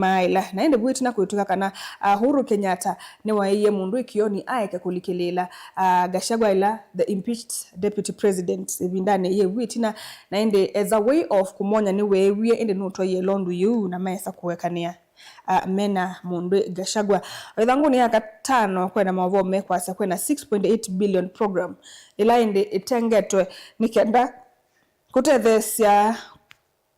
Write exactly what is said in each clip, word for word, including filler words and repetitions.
maĩla. Na ĩndĩ vu ĩtina kwĩtw'ĩka kana, ah, Uhuru Kenyatta nĩwaeie mũndũ ĩkĩonĩ aeke kũlikĩlĩĩla, ah, Gachagua ĩla the impeached deputy president ĩvindanĩ yĩu ĩtina, na ĩndĩ as a way of kũmwony'a nĩweewie ĩndĩ nũtwaie ĩlondu yĩu na maesa kũekanĩa, ah, mena mũndũ Gachagua. O ĩthangũnĩ ya katano kwena maũvoo mekwasya kwena six point eight billion program ĩla ĩndĩ ĩtengetwe nĩ kenda kũtetheesya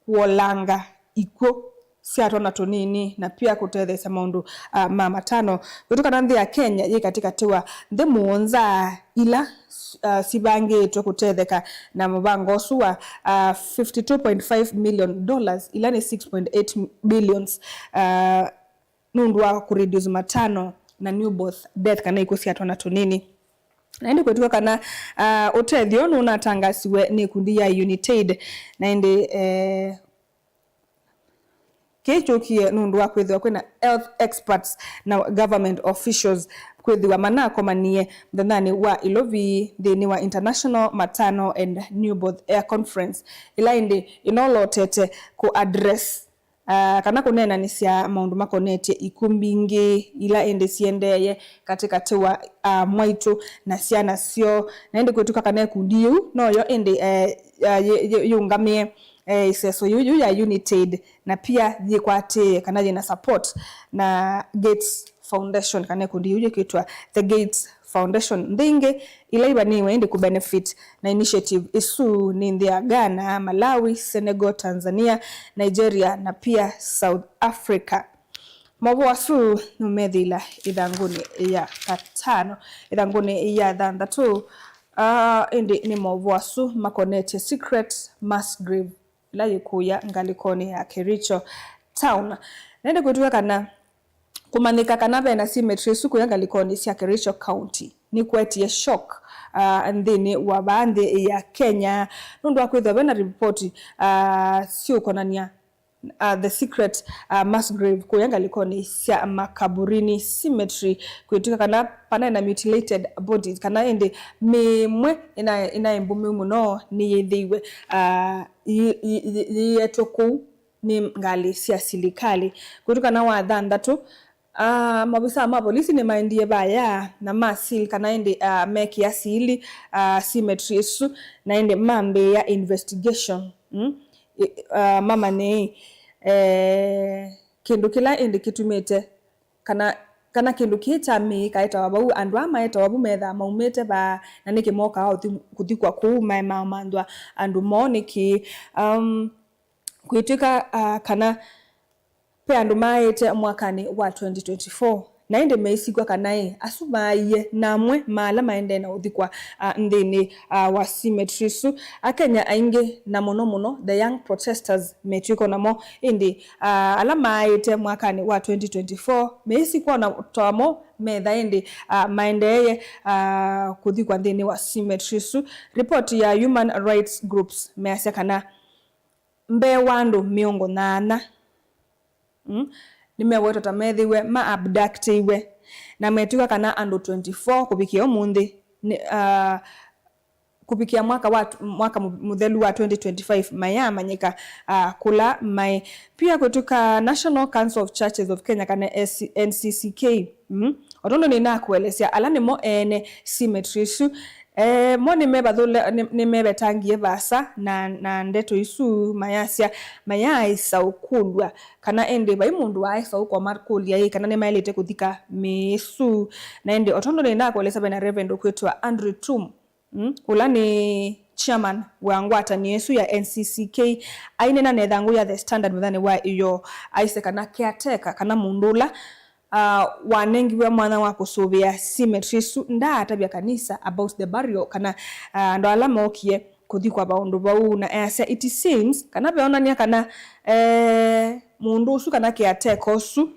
kũolanga ikw'ũ sya twana tũnini na pia kũtetheesya maũndũ, ah, ma matano. Kwĩtw'ĩka kana nthĩ ya Kenya yĩ katĩkatĩ wa nthĩ mũonza ila, ah, sivangĩĩtwe kũtetheka na mũvango ũsu wa, ah, fifty two point five million dollars, ila nĩ six point eight billions, ah, nũndũ wa kũreduce matano na newborn death kana ikw'ũ sya twana tũnini. Na ĩndĩ kwĩtw'ĩka kana, ah, ũtethyo nũnatangasiwe nĩ ĩkundi ya Unitaid, na ĩndĩ, eh, kĩĩ kyũkie nũndũ wa kwĩthĩwa kwĩna health experts na government officials kwĩthĩwa manakomanie mũthenyanĩ wa Ilovi nthĩnĩ wa International Maternal and Newborn Air Conference, ĩla ĩndĩ ĩnolotete kũ address, ah, kana kũneenanĩsya maũndũ makonetye ikw'ũ mbingĩ ila ĩndĩ siendeeye katĩkatĩ wa, ah, mwaitũ na syana syoo. Na ĩndĩ kwĩtw'ĩka kana ĩkundi yĩu noyo ĩndĩ, eh, ah, yĩ- yĩ- yĩũngamĩe, eh, ĩseso yĩu yĩu ya Unitaid, na pia yĩkwatĩĩe kana yĩna support na Gates Foundation, kana ĩkundi yĩu yĩkwĩtwa The Gates Foundation. Nthĩ ingĩ ila ivanĩĩwe ĩndĩ kũ benefit na initiative ĩsu nĩ nthĩ ya Ghana, Malawi, Senegal, Tanzania, Nigeria na pia South Africa. Maũvoo asu nũmethĩĩla ĩthangũnĩ ya katano. Ĩthangũnĩ ya thanthatũ, ah, ĩndĩ nĩ maũvoo asu makonetye secret mass grave ĩla yĩkũya ngalĩkonĩ ya Kericho Town. Na ĩndĩ kwĩtw'ĩka kana kũmanyĩka kana vena cemetery ĩsu kũya ngalĩkonĩ sya Kericho County nĩkwetie shock, ah, nthĩnĩ wa vaa nthĩ ya Kenya, nũndũ wa kwĩthĩwa vena ripoti, ah, syũkonany'a, ah, the secret, ah, mass grave kũya ngalĩkonĩ sya Makaburini Cemetery, kwĩtw'ĩka kana vanaĩ na mutilated bodies, kana ĩndĩ mĩĩ ĩmwe ĩna- ĩnaĩ mbũmĩu mũno nĩyĩthĩiwe, ah, yĩ- yĩ- yĩ- yĩetwe kũu nĩ ngalĩ sya silikalĩ. Kwĩtw'ĩka kana wa thanthatũ, ah, maovisaa ma volisi nĩmaendie vaya na ma seal kana ĩndĩ, ah, mekĩa sili, ah, cemetery ĩsu, na ĩndĩ mambĩĩa investigation, mm? I- ah, mamanye, eh, kĩndũ kĩla ĩndĩ kĩtumĩte kana kana kĩndũ kĩĩ kya mĩĩ kaetawa vau, andũ aa maetawa vu methaa maumĩte vaa, na nĩkĩ mokaa ũthi- kũthikwa kũu, mae mamanthwa andũ moo nĩkĩ? Um, kwĩtw'ĩka, ah, kana ve andũ maaĩte mwakanĩ wa twenty twenty-four, na ĩndĩ meisikw'a kana ĩ asu maaie na amwe ma ala maendee na ũthikwa, ah, nthĩnĩ, ah, wa cemetery ĩsu. Akenya aingĩ, na mũno mũno the young protesters, metw'ĩka namo, ĩndĩ, ah, ala maaĩte mwakanĩ wa twenty twenty-four meisikw'a na tamo metha ĩndĩ, ah, maendeeye, ah, kũthikwa nthĩnĩ wa cemetery ĩsu. Report ya human rights groups measya kana mbee wa andũ mĩongo nyanya, mm, nĩmewetwa ta methĩiwe ma abductĩiwe, na metw'ĩka kana andũ twenty-four kũvikĩa ũmũnthĩ nĩ, ah, kũvikĩa mwaka wa, mwaka mũ- mũthelu wa twenty twenty-five mayaamanyĩka, ah, kũla maĩ. Pia kwĩtw'ĩka National Council of Churches of Kenya, kana S- N C C K, mm, o tondũ nĩnakũelesya, ala nĩmo ene cemetery ĩsu, eh, mo nĩmevathũle- nĩ- nĩmevetangie vaasa na, na ndeto isu, mayasya mayaaĩsa ũkũlw'a kana ĩndĩ vai mũndũ waaĩsa ũkoma kũlya ĩ kana nĩmaĩlĩte kũthika mĩĩ ĩsu. Na ĩndĩ o tondũ nĩnakũelesya, vena Reverend ũkwĩtwa Andrew Tum, mm, ũla nĩ chairman wa ngwatanĩo ĩsu ya N C C K, aineena na ĩthangũ ya The Standard mũthenyanĩ wa ĩyoo, aisye kana caretaker, kana mũndũ ũla, ah, wanengiwe mwanya wa kũsũvĩa cemetery ĩsu, ndaatavya kanisa about the burial, kana, ah, andũ ala mookie kũthikwa vaũndũ vau, na easya it seems kana veonany'a kana, eh, mũndũ ũsu kana caretaker ũsu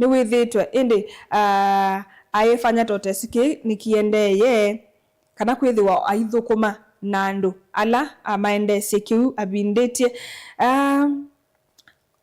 nĩwĩthĩĩtwe ĩndĩ, ah, ayĩfanya ta ũtesi kĩĩ nĩkĩendeeye, kana kwĩthĩwa aithũkũma na andũ ala, ah, maendeesye kĩu avindĩtye. Ah,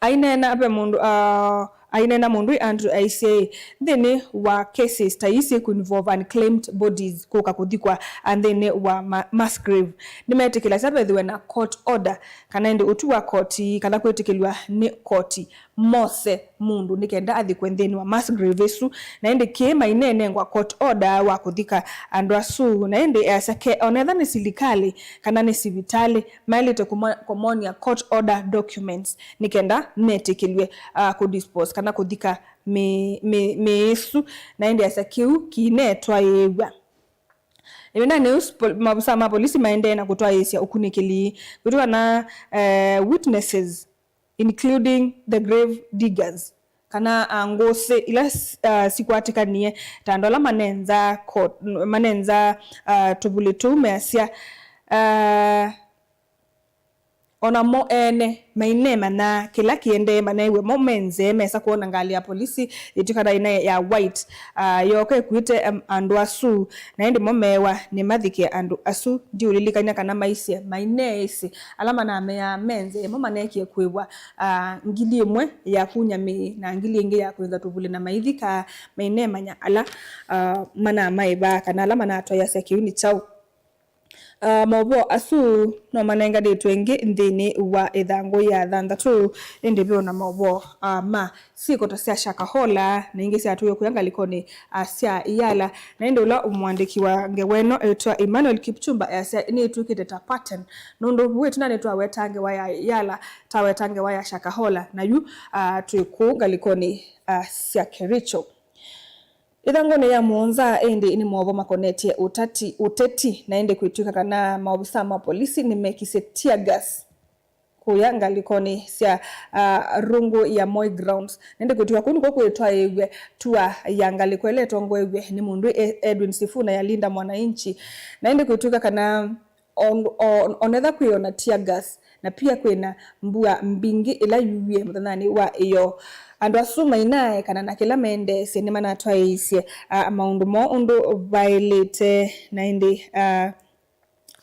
aineena ve mũndũ, ah, aineena mũndũ ĩ Andrew aisye, nthĩnĩ wa cases ta ii syĩ kũ involve unclaimed bodies kũka kũthikwa, ah, nthĩnĩ wa ma- mass grave, nĩmetĩkĩlasya vethĩwe na court order, kana ĩndĩ ũtwi wa koti, kana kwĩtĩkĩlw'a nĩ koti. mose mũndũ nĩ kenda athikwe nthĩnĩ wa mass grave ĩsu, na ĩndĩ kĩĩ maineenengwa court order wa kũthika andũ asu, na ĩndĩ easya ke ona etha nĩ silikalĩ kana nĩ sivitalĩ, maĩlĩte kũmo- kũmonia court order documents nĩ kenda metĩkĩlw'e, ah, kũdispose kana kũthika mĩ- mĩ- mĩĩ ĩsu, na ĩndĩ easya kĩu kĩinetwaĩĩw'a. Ĩvindanĩ yĩu, pol- maovisaa ma polisi maendee na kũtwaĩĩsya ũkunĩkĩli kwĩtw'ĩka na, eh, witnesses including the grave diggers, kana, ah, ngũsĩ ila s- ah, sikwatĩkanie, ta andũ ala manenza ko- manenza, ah, tũvulĩ tũu measya, ah, o namo ene maineemanyaa kĩla kĩendee, maneew'e mo me nzee mesa kwona ngalĩ ya polisi yĩtw'ĩkana ĩna ya white, ah, yooka ĩkuĩte, em, andũ asu, na ĩndĩ mo meewa nĩmathike andũ asu. Ndiũlilikany'a kana maisye maineesĩ ala manameaa me nzee mo maneekie kwĩw'a, ah, ngili ĩmwe ya kunya mĩĩ na ngili ĩngĩ ya kwĩnza tũvulĩ na maithika, maineemanya ala, ah, manamaĩvaa kana ala manatwaĩasya kĩu nĩ kyaũ. Ah, maũvoo asu no manenganĩtwe ĩngĩ nthĩnĩ wa ĩthangũ ya thanthatũ, ĩndĩ ve ona maũvoo, ah, ma syĩko ta sya Shakahola na ingĩ syatwaiwe kũya ngalĩkonĩ, ah, sya Yala. Na ĩndĩ ũla mũandĩki wa ngewa ĩno ew'ĩtwa Emmanuel Kipchumba easya nĩĩtw'ĩkĩte ta pattern, nũndũ vu ĩtina nĩtwawetaa ngewa ya Yala, twaweta ngewa ya Shakahola, na yu, ah, twĩ kũu ngalĩkonĩ, ah, sya Kericho. Ĩthangũnĩ ya mũonza ĩndĩ nĩ maũvoo makonetye ũtati, ũteti, na ĩndĩ kwĩtw'ĩka kana maovisaa ma polisi nĩmekisye tear gas kũya ngalĩkonĩ sya, ah, Rungu ya Moi Grounds. Na ĩndĩ kwĩtw'ĩka kũu nĩkw'o kwĩtwaĩĩw'e tua ya ngalĩko ĩla ĩtongoew'e nĩ mũndũ E- Edwin Sifuna ya Linda Mwananchi. Na ĩndĩ kwĩtw'ĩka kana on- on- onetha kwĩ ona tear gas, na pia kwĩna mbua mbingĩ ĩla yuwie mũthenyanĩ wa ĩyoo. Andũ asu mainaekana na kĩla mendeesye nĩmanatwaĩĩsye, ah, maũndũ moo ũndũ vaĩlĩte, na ĩndĩ, ah,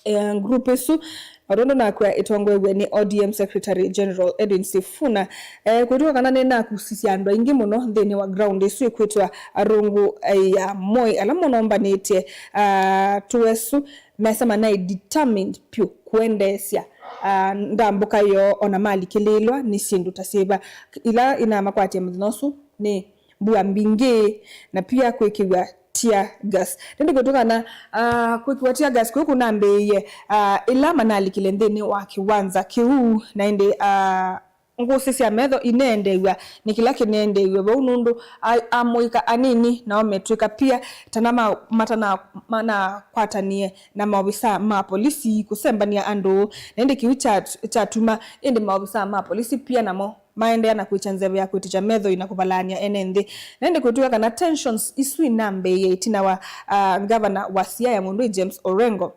eh, group ĩsu, o tondũ nakw'a ĩtongoew'e nĩ O D M Secretary General Edwin Sifuna, eh, kwĩtw'ĩka kana nĩnakusisya andũ aingĩ mũno nthĩnĩ wa ground ĩsu ĩkwĩtwa Rungu, eh, ya Moi, ala monombanĩtye, ah, tũesu mesa manaĩ determined pyũ kũendeesya, ah, ndambũka yoo ona malikĩlĩĩlwa nĩ syĩndũ ta syĩva. Ila inamakwatie mũthenya ũsu nĩ mbua mbingĩ na pia kwĩkĩw'a tear gas. Nĩndĩ kwĩtw'ĩka kana, ah, kwĩkĩw'a tear gas kũu kũnambĩĩie, ah, ĩla manalikile nthĩnĩ wa kĩwanza kĩu, na ĩndĩ, ah, ngũsĩ sya metho ineendeew'a nĩ kĩla kĩneendeew'e vau, nũndũ a- amũika anini nao metw'ĩka pia tana ma- matana- manakwatanie na maovisaa ma polisi kũsembany'a andũ, na ĩndĩ kĩu kya- kyatuma ĩndĩ maovisaa ma polisi pia namo maendeea na kwĩkya nzeve ya kwĩtĩkya methoi na kũvalaany'a ene nthĩ. Na ĩndĩ kwĩtw'ĩka kana tensions isu inambĩĩie ĩtina wa, ah, ngavana wa Siaya mũndũ James Orengo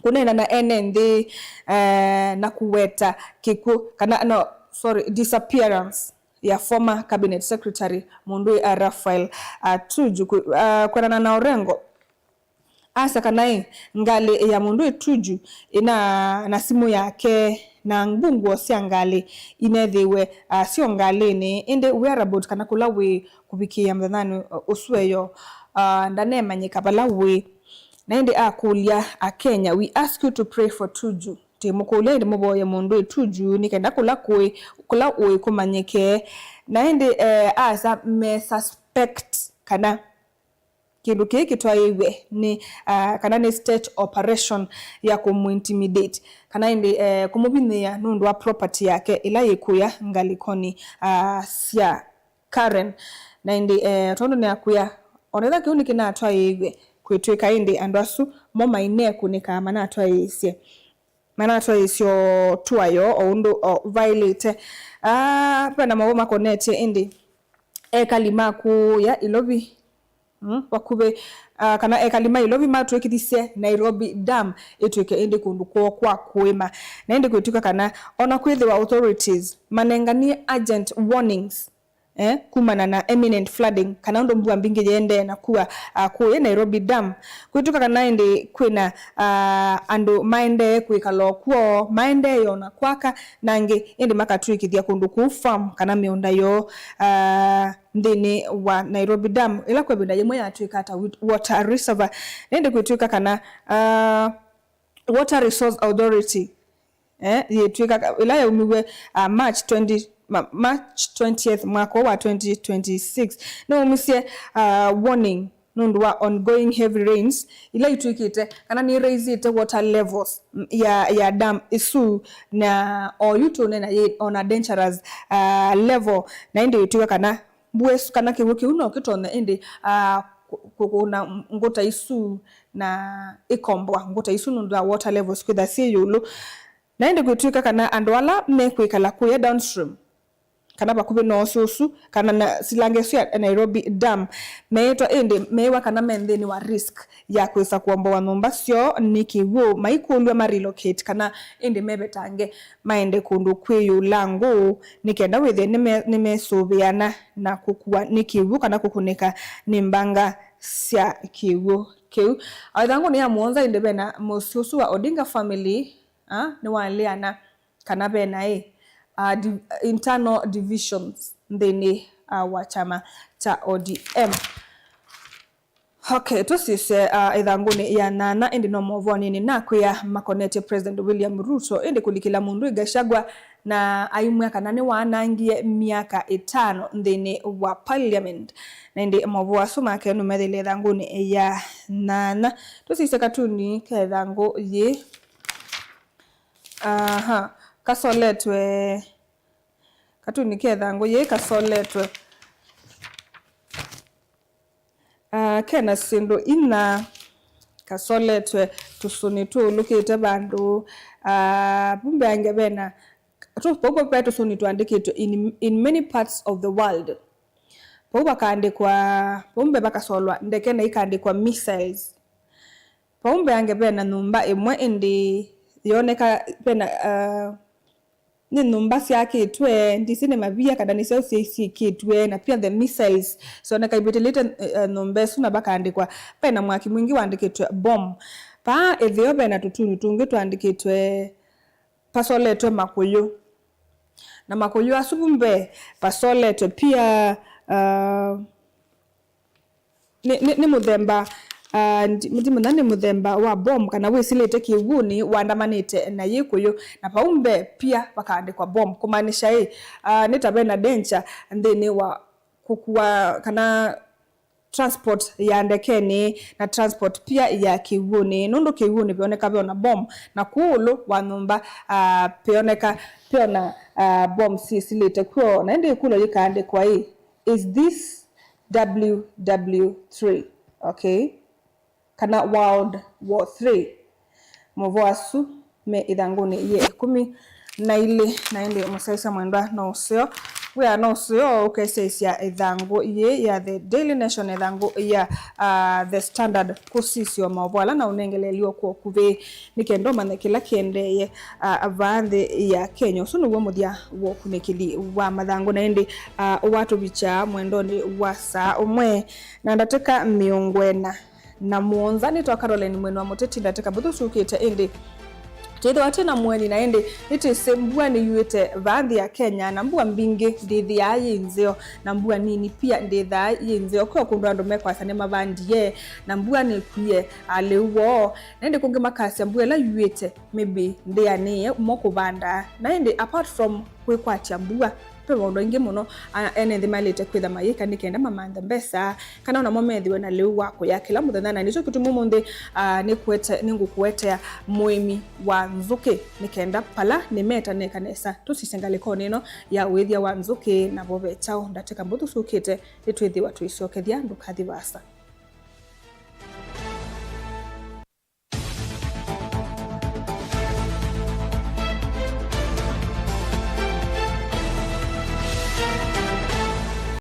kũneena na ene nthĩ, eh, na kũweta kĩkw'ũ kana, no, sorry, disappearance ya former cabinet secretary mũndũ, ah, Raphael, ah, Tuju. Kũ- ah, kwenana na Orengo, asya kana ĩ ngalĩ ya mũndũ Tuju ĩna na simũ yake na ngunguo sya ngalĩ inethĩwe, ah, syo ngalĩnĩ, ĩndĩ whereabout kana kũla wĩ kũvikĩĩa mũthenyanĩ ũsu eyo, ah, ndanemanyĩka vala wĩ. Na ĩndĩ akũlya Akenya, "We ask you to pray for Tuju." Tũimũkũlya ĩndĩ mũvoye mũndũ Tuju nĩ kenda kũla kũĩ, kũla ũĩ kũmanyĩke. Na ĩndĩ, eh, asa me suspect kana kĩndũ kĩĩ kĩtwaĩĩw'e nĩ, ah, kana nĩ state operation ya kũmũintimidate, kana ĩndĩ, eh, kũmũvinyĩĩa nũndũ wa property yake ĩla yĩkũya ngalĩkonĩ, ah, sya Karen. Na ĩndĩ, eh, tondũ nĩakwĩa, onetha kĩu nĩkĩnatwaĩĩw'e kwĩtw'ĩka, ĩndĩ andũ asu mo maineekũnĩka manatwaĩĩsye, manatwaĩĩsye o tua yoo o ũndũ o vaĩlĩte. Ah, vena maũvoo makonetye ĩndĩ ekali ma kũya Ilovi, mm, vakuvĩ, ah, kana ekali ma Ilovi matw'ĩkĩthisye Nairobi Dam ĩtw'ĩke ĩndĩ kũndũ kwoo kwa kũĩma. Na ĩndĩ kwĩtw'ĩka kana ona kwĩthĩwa authorities manenganie urgent warnings, eh, kumana na imminent flooding, kana ũndũ mbua mbingĩ yĩendee na kua, ah, kũya Nairobi Dam. Kwĩtw'ĩka kana ĩndĩ kwĩna, ah, andũ maendee kwĩkala o kwoo, maendee ona kwaka, na angĩ ĩndĩ makatw'ĩkĩthya kũndũ kũu farm kana mĩũnda yoo, ah, nthĩnĩ wa Nairobi Dam, ĩla kwa ĩvinda yĩmwe yatw'ĩka ta wit- water reservoir. Na ĩndĩ kwĩtw'ĩka kana, ah, Water Resource Authority, eh, yĩtw'ĩka ĩla yaumiw'e, ah, March twenty, ma-, March twentieth mwaka wa twenty twenty-six, nĩwaumisye, uh, warning nũndũ wa ongoing heavy rains ila itw'ĩkĩte kana nĩraisĩte water levels ya, ya dam ĩsu, na oyu tũnena yĩ ona dangerous, uh, level, na ĩndĩ ĩtw'ĩka kana mbua ĩsu kana kĩw'ũ kĩu no kĩtonye ĩndĩ, uh, kũ-, kũkũna ngũta isu na ĩkomboa ngũta isu nũndũ wa water levels kwĩtha syĩ ĩũlũ. Na ĩndĩ kwĩtw'ĩka kana andũ ala mekwĩkala kũya downstream, kana vakuvĩ na ũsĩ ũsu, kana na silanga ĩsu ya Nairobi Dam, meĩtwa ĩndĩ meĩwa kana me nthĩnĩ wa risk ya kwĩsa kũombowa nyũmba syoo nĩ kĩw'ũ, maikũlw'a ma relocate kana ĩndĩ mevetange maende kũndũ kwĩ ĩũlũ wa ngũ, nĩ kenda wĩthĩe nĩme-, nĩmesũvĩana na kũkuwa nĩ kĩw'ũ kana kũkunĩka nĩ mbanga sya kĩw'ũ kĩu. O ĩthangũnĩ ya mũonza ĩndĩ vena mũsyĩ ũsu wa Odinga family, a, nĩwaleana kana vena ĩ, a, di-, internal divisions nthĩnĩ, a, wa kyama kya O D M. Okay, tũsisye, a, ĩthangũnĩ ya nyanya, ĩndĩ no movonĩ nĩ nakwĩa makonetye President William Ruto, ĩndĩ kũlikĩla mũndũ Gachagua na aimwĩa kana nĩwanangie myaka ĩtano nthĩnĩ wa parliament. Na ĩndĩ movoo asu make nũmethĩle ĩthangũnĩ ya nyanya. Tũsisye katuni ke ĩthangũ yĩ. Aha, kasoletwe, katuni ke ĩthangũ yĩĩ kasoletwe. Ah, kena syĩndũ inya, kasoletwe tũsũni tũũlũkĩte vandũ. Ah, vau mbeange vena, tũ-, vau ve tũsũni tũandĩkĩtwe in, in many parts of the world. Vau vakaandĩkwa, vau mbee vakasolwa ndeke na ikaandĩkwa missiles. Vau mbeange vena nyũmba ĩmwe ĩndĩ yoneka vena, ah, nĩ nyũmba syakĩtwe, ndisi nĩ mavia kana nĩ syaũ syĩ syĩkĩtwe, na pia the missiles syoneka ivĩtĩlĩte, eh, nyũmba ĩsu na vakaandĩkwa, vena mwaki mwingĩ waandĩkĩtwe bomb. Vaa ĩtheo vena tũtuni tũngĩ twaandĩkĩtwe, pasoletwe makũyũ. Na makũyũ asu vu mbee pasoletwe pia, ah, nĩ, nĩ, nĩ mũthemba, ah, ndi-, ndimanya nĩ mũthemba wa bomb kana wĩsĩlĩte kĩw'ũnĩ wandamanĩte na yĩ kũyũ. Na vau mbee pia vakaandĩkwa bomb, kũmaanisha ĩ, ah, nĩ ta vena danger nthĩnĩ wa kũkua kana transport ya ndekenĩ na transport pia ya kĩw'ũnĩ, nũndũ kĩw'ũnĩ veoneka veona bomb, na kũũ ũlũ wa nyũmba, ah, peoneka peona, ah, bomb syĩsĩlĩte kw'o. Na ĩndĩ ĩkũlyo yĩkaandĩkwa ĩ, "Is this W W three?" Okay? Kana World War three. Movoo asu me ĩthangũnĩ yĩ ĩkũmi na ilĩ, na ĩndĩ mũsyaĩĩsya mwendwa no ũseo, wĩa no ũseo ũkesyaĩĩsya ĩthangũ yĩĩ ya The Daily Nation, ĩthangũ ya, ah, The Standard, kũsisya maũvoo ala na ũnengeleelyo kwa ũkuvĩ, nĩ kenda ũmanye kĩla kĩendeeye, ah, vaa nthĩ ya Kenya. Ũsu nĩw'o mũthya wa ũkunĩkĩli wa mathangũ, na ĩndĩ, ah, ũwatũvikya mwendonĩ wa saa ũmwe na ndatĩka mĩongo ĩna na mũonza. Nĩtwa Caroline Mwene wa Mũteti, ndatĩka mbũthũ syũkĩte ĩndĩ twĩthĩwa twĩ na mũeni, na ĩndĩ nĩtwĩsĩ mbua nĩyuĩte vaa nthĩ ya Kenya, na mbua mbingĩ ndĩthĩaa yĩ nzeo, na mbua nini pia ndĩthaa yĩ nzeo. Kwĩ o kũndũ andũ mekwasya nĩmavandie, na mbua nĩkuie, a, lĩu woo, na ĩndĩ kũngĩ makasya mbua ĩla yuĩte maybe ndĩanĩĩe mo kũvanda. Na ĩndĩ apart from kwĩkwatya mbua, ve maũndũ aingĩ mũno, a, ene nthĩ maĩlĩte kwĩtha mayĩka nĩ kenda mamanthe mbesa, kana onamo methĩwe na lĩu wa kũya kĩla mũthenya. Na nĩkyo kĩtumi ũmũnthĩ, a, nĩkũete-, nĩngũkũetea mũĩmi wa nzũkĩ, nĩ kenda pala nĩmetaneka nesa. Tũsisye ngalĩkonĩ ĩno ya ũĩthya wa nzũkĩ, navo ve kyaũ. Ndatĩka mbũthũ syũkĩte nĩtwĩthĩwa tũisyokethya, ndũkathi vaasa.